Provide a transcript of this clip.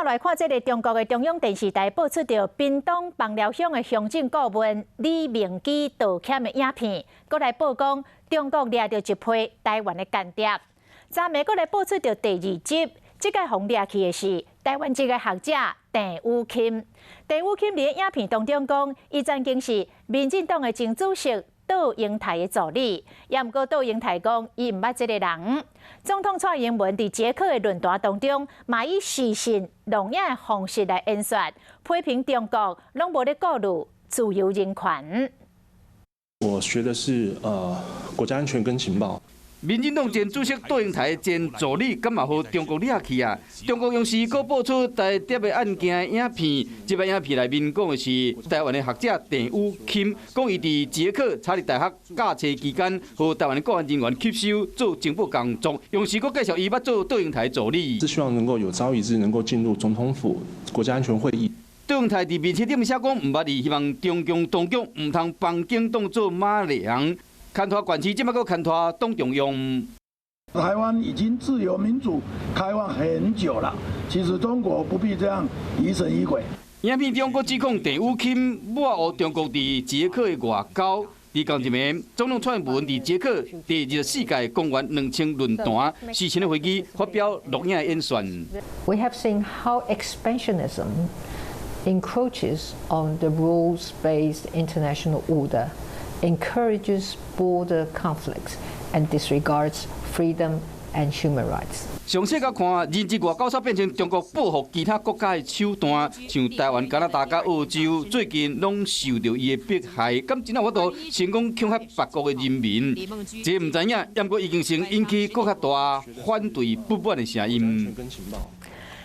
煞來看這个中國的中央電視台播出著屏東枋寮鄉的鄉政顧問李明基道歉的影片，閣來報講中國掠著一批台灣的間諜。昨暝閣來播出著第二集，這擺予掠去的是台灣籍的學者鄭雨鑫。鄭雨鑫佇影片當中講，伊曾經是民進黨的前主席杜英台的助理，也毋過杜英台講伊毋捌這个人。總統蔡英文佇捷克的論壇當中，嘛以視訊錄影的方式來演說，批評中國攏無咧顧慮自由人權。我學的是國家安全跟情報。民進黨前主席杜英台前助理，敢嘛予中國掠去啊？中國央視閣播出台諜的案件影片，這擺影片內面講的是台灣的學者鄭雨鑫，講伊佇捷克查理大學教冊期間，予台灣的國安人員吸收做情報工作。央視閣介紹伊捌做杜英台助理，是希望能夠有朝一日能夠進入總統府國家安全會議。杜英台佇面冊頂寫講毋捌伊，希望中共當局毋通幫警當做馬涼。牽拖縣市，這擺閣牽拖黨中央。台灣已經自由民主開放很久了，其實中國不必這樣疑神疑鬼。影片中閣指控鄭雨鑫抹黑中國佇捷克的外交。佇仝一暝，總統蔡英文佇捷克第24屆公元2000論壇視訊的會議發表錄影演說。 We have seen how expansionism encroaches on the rules-based international order, encourages border conflicts and disregards freedom and human rights. 詳細佮看，人質外交煞變成中國報復其他國家的手段，像台灣、加拿大佮澳洲，最近攏受著伊的迫害，敢真有法度成功恐嚇別國的人民？這毋知影，毋過已經成引起閣較大反對不滿的聲音。